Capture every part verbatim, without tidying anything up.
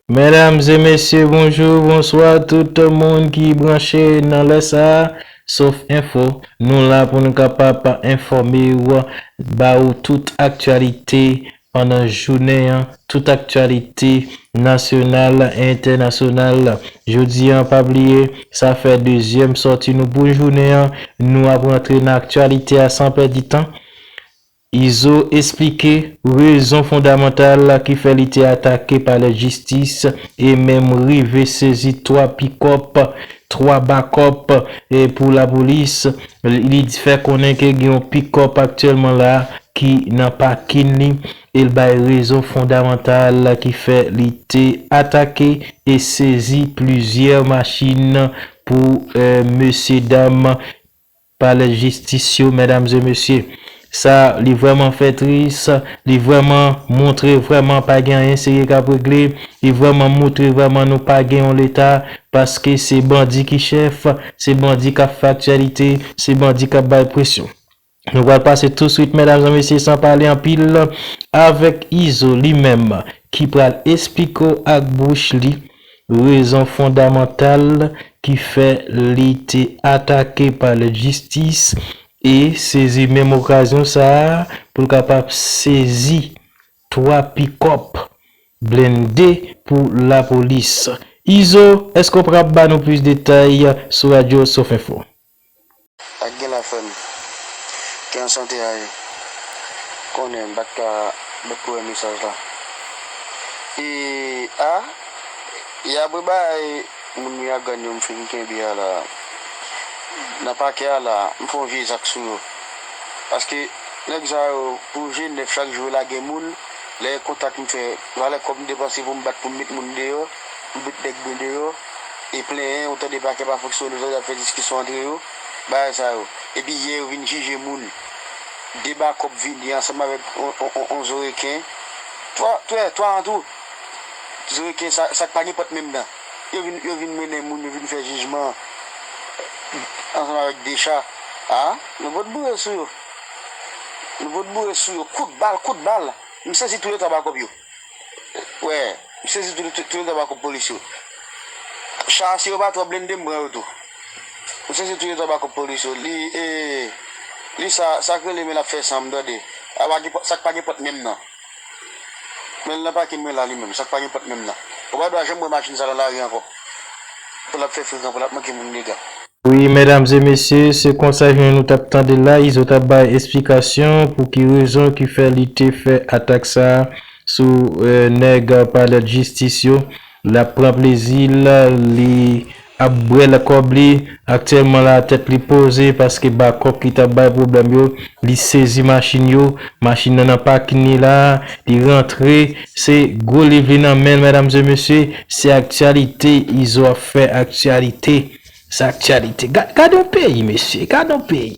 Medam e mesye, bonjou, bonswa, tout moun ki branche nan lè sa a. Sof Enfo, nou la pou nou kapab enfòme w, ba ou tout aktyalite pandan jounen an, tout aktyalite nasyonal, entènasyonal. Jodi a, pa bliye, sa fè dezyèm sòti nou pou jounen an. Nou ap rantre nan aktyalite a san pèdi tan. Izo esplike rezon fondamantal ki fè li te atake palè jistis e menm rive sezi twa pikòp, twa bakòp, e pou lapolis. Li fè konnen ke gen yon pikòp aktyèlman la ki nan pakin li, e l bay rezon fondamantal ki fè li te atake e sezi plizyè machin pou, eh, mesye dam palè jistis yo, medam e mesye. Sa, li vrèman fè tris, li vrèman montre vrèman pa gen anyen serye k ap regle, li vrèman montre vrèman nou pa gen yon leta, paske se bandi ki chèf, se bandi k ap fè aktyalite, se bandi k ap bay presyon. Nou pral pase touswit, medam e mesye, san pale anpil, avèk Izo li menm, ki pral esplike w ak bouch li rezon fondamantal ki fè li te atake palè jistis e sezi menm okazyon sa a pou l kapab sezi twa pikòp blende pou lapolis. Izo, èske w pral ba nou plis detay sou radyo Sof Enfo? Ak gen la frè m. Ki an sante a ye. Konnen m pa t ka, m pa t ko wè mesaj la. E a, e apre bagay moun Miragwàn yo m fin kenbe a la, nan pakè a la, m fè yon vye zak sou yo. Paske nèg sa yo, pou je nèf chak jou yo lage moun, lè kontak m fè, valè kòb m depanse pou m bat pou m met moun deyò, m met nèg mwen deyò, e plenyen, ou tande pakè pa fonksyone, ou tande y ap fè diskisyon antre yo, bagay sa yo. Epi yè yo vin jije moun. De bakòp vini ansanm avèk on, on, on, on zoreken. Twa, twa, twa an tou. Zoreken sa, sa k pa gen pòt menm nan. Yo vin, yo vin mennen moun, yo vin fè jijman ansanm avèk de cha. A, nou pot boure sou yo. Nou pot boure sou yo. Kout bal, kout bal. M sezi tou le twa bakòp yo. Wè, m sezi tou, tou, tou le twa bakòp polis yo. Cha, si yo pa twò blende, m pran yo tou. M sezi tou le twa bakòp polis yo. Li, e, li sa, sa k rele men l ap fè san m tande. A pa gen pòt, sa k pa gen pòt menm nan. Men l nan pakin mwen la li menm, sa k pa gen pòt menm nan. Ou pa dwa janm wè machin sa nan lari ankò. Pou l ap fè frekan, pou l ap manke moun dega. Wi, medam e mesye, se konsa jan nou t ap tande la, Izo t ap bay esplikasyon pou ki rezon ki fè li te fè atak sa a sou, eh, nèg palè jistis yo. L ap pran plezi l, li ap bwè l kòb li. Aktyèlman la, tèt li poze paske bakòp ki t ap bay pwoblèm yo, li sezi machin yo. Machin nan nan pakin li la, li rantre. Se gwo liv li nan men l, medam e mesye. Se aktyalite, Izo ap fè aktyalite. Se aktyalite. Ga-, gade yon peyi, mesye, gade yon peyi.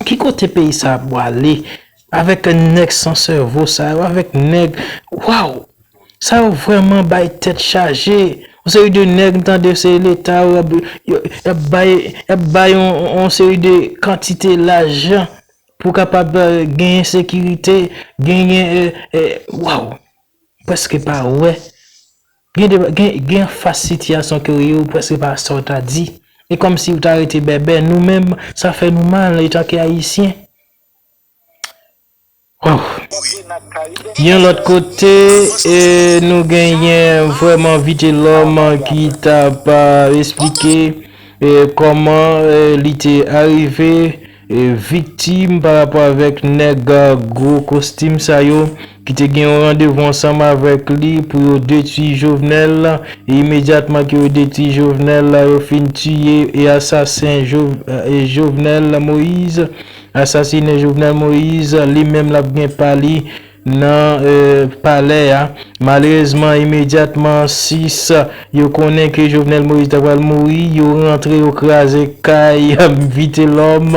Ki kote peyi sa a pwale? Avèk nèg san sèvo sa yo, avèk nèg, waw! Sa yo vrèman bay tèt chaje. Yon seri de nèg, m tande se leta yo, y ap, y ap bay, y ap bay yon, yon seri de kantite lajan pou kapab, eh, genyen sekirite, genyen, eh, eh, waw! Prèske pa wè. Gen de, gen, gen anfas sitiyasyon ke w ye, ou prèske pa sa w ta di. E kòmsi w ta rete bèbè. Nou menm, sa fè nou mal, etanke Ayisyen. Waw. Yon lòt kote, e, nou genyen vrèman Vitelòm ki t ap, a, esplike, e, kòman, e, li te arive, e, viktim pa rapò avèk nèg, a, gwo kostim sa yo ki te gen yon randevou ansanm avèk li pou yo detwi Jovenel. E imedyatman ke yo detwi Jovenel, yo fin tiye e asasen Jo-, e Jovenel Moïse. Asasinen Jovenel Moïse, li menm l ap gen pa li nan, e, palè a. Malerezman, imedyatman, sis, yo konnen ke Jovenel Moïse ta pral mouri, yo rantre, yo kraze kay Vitelòm.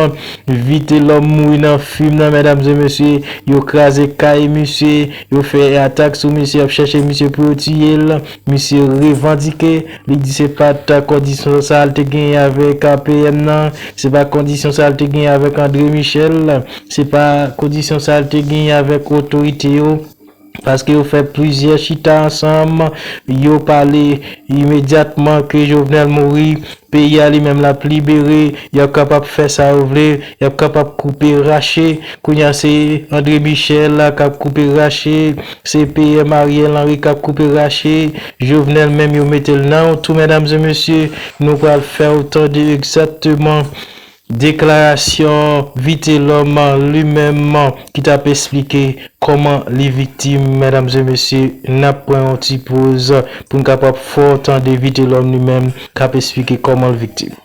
Vitelòm mouri nan fim nan, medam e mesye. Yo kraze kay misye, yo fè atak sou misye, y ap chèche misye pou yo tiye l. Misye revandike, li di se pa t kondisyon sa l te genyen avèk A P M nan, se pa kondisyon sa l te genyen avèk André Michel, se pa kondisyon sa l te genyen avèk otorite yo. Paske yo fè plizyè chita ansanm, yo pale imedyatman ke Jovenel mouri, peyi a li menm l ap libere, y ap kapab fè sa yo vle, y ap kapab koupe rache. Kounye a se André Michel la k ap koupe rache, se P M Ariel Henry k ap koupe rache, Jovenel menm yo mete l nan yon tou, medam e mesye, nou pral fè w tande egzakteman deklarasyon Vitelhomme li menm ki t ap esplike kòman li viktim, medam e mesye, n ap pran yon ti poz pou n kapab fè w tande Vitelhomme li menm k ap esplike kòman l viktim.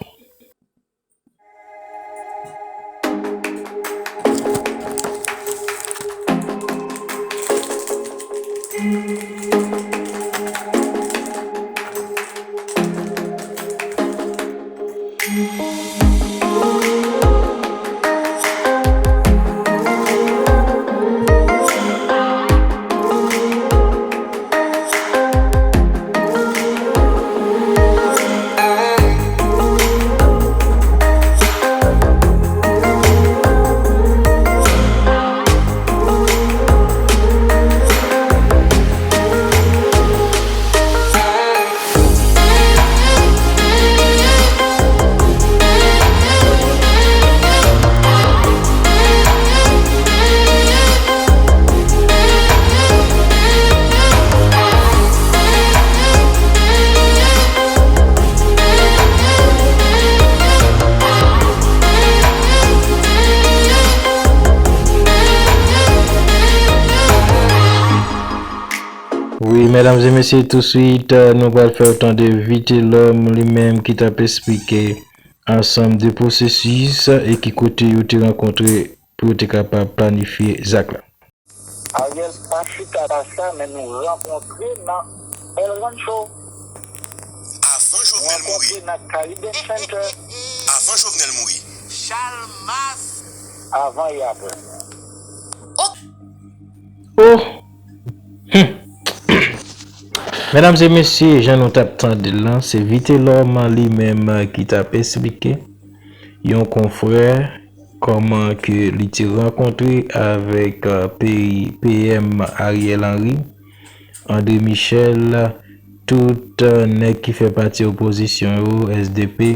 Wi, medam e mesye, touswit, euh, nou pral fè w tande Vitelhomme li menm ki t ap esplike ansanm de pwosesis e ki kote yo te rankontre pou yo te kapab planifye zak la. Ariel pa chita la sa, men nou rankontre nan El Rancho. Avan Jovenel mouri. Rankontre nan Caribbean Center. Avan Jovenel mouri. Chalmas. Avan e apre. Oh! Hmm. Medam e mesye, jan nou t ap tande l lan, se Vitelhomme li menm ki t ap esplike yon konfrè kòman ke li te rankontre avèk, euh, peyi P M Ariel Henry, André Michel, tout, euh, nèg ki fè pati opozisyon yo, S D P,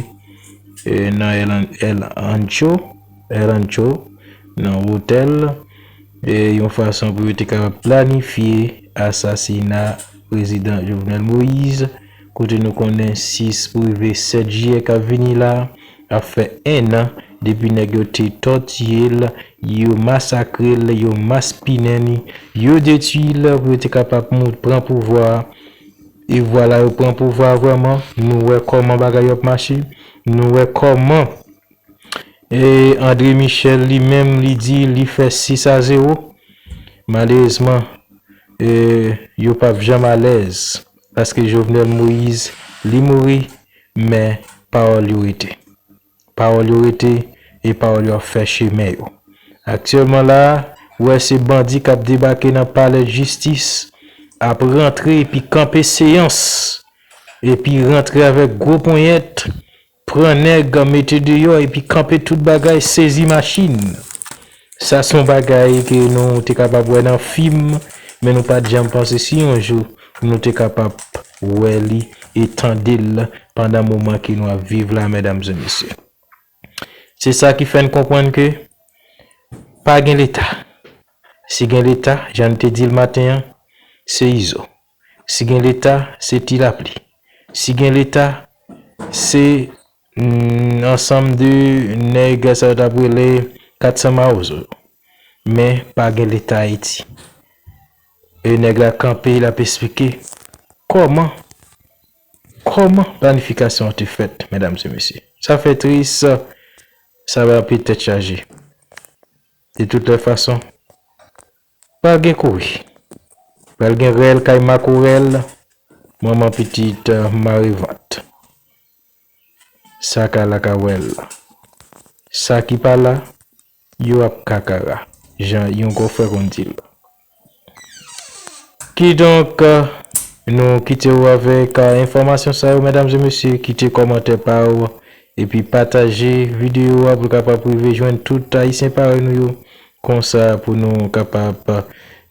euh, nan El, El Ancho, El Ancho, nan otèl, e yon fason pou yo te kapab planifye asasina prezidan Jovenel Moïse, kote nou konnen sis pou rive sèt jiyè k ap vini la, ap fè en an depi nèg yo te tòtiye l, yo masakre l, yo maspinen li, yo detwi l pou yo te kapab mou-, pran pouvwa a. E vwala, yo pran pouvwa a vrèman. Nou wè kòman bagay yo ap mache. Nou wè kòman, e, André Michel li menm, li di li fè sis a zewo. Malerezman, e, yo p ap janm alèz. Paske Jovenel Moïse, li mouri, men pawòl yo rete. Pawòl yo rete e pawòl yo ap fè chemen yo. Aktyèlman la a, ou wè se bandi k ap debake nan palè jistis, ap rantre epi kanpe seyans, epi rantre avèk gwo ponyèt, pran nèg, mete deyò, epi kanpe tout bagay, sezi machin. Sa se yon bagay ke nou te kapab wè nan fim, men nou pa t janm panse si yon jou nou te kapab wè li e tande l pandan moman ke nou ap viv la, medam e mesye. Se sa ki fè n konprann ke pa gen Leta. Si gen Leta, jan n te di l maten an, se Izo. Si gen Leta, se Ti Lapli. Si gen Leta, se, mm, ansanm de nèg sa yo t ap rele kat san mawozo yo. Men pa gen Leta Ayiti. E nèg la kanpe, l ap esplike kòman, kòman planifikasyon an te fèt, medam e mesye. Sa fè tris, sa ba pye tèt chaje. De toutes les façons, pral gen kouri. Pral gen rèl kay makorèl, manman pitit, euh, mare vant. Sa ka la ka wè l. Sa ki pa la, yo ap kakara, jan yon gwo frè konn di l. Kidonk, nou kite w avèk, euh, enfòmasyon sa yo, medam e mesye, kite kòmantè pa w, epi pataje videyo a pou l kapab rive jwenn tout Ayisyen parèy nou yo, konsa pou nou kapab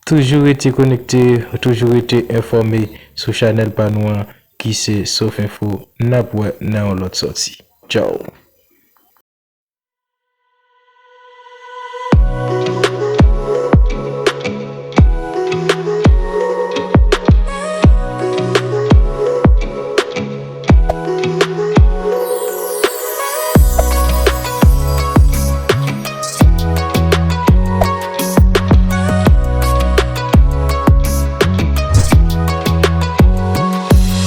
Toujou rete konekte, toujou rete enfòme sou chanèl pa nou an ki se Sof Enfo. N ap wè nan yon lòt sòti. Tchao.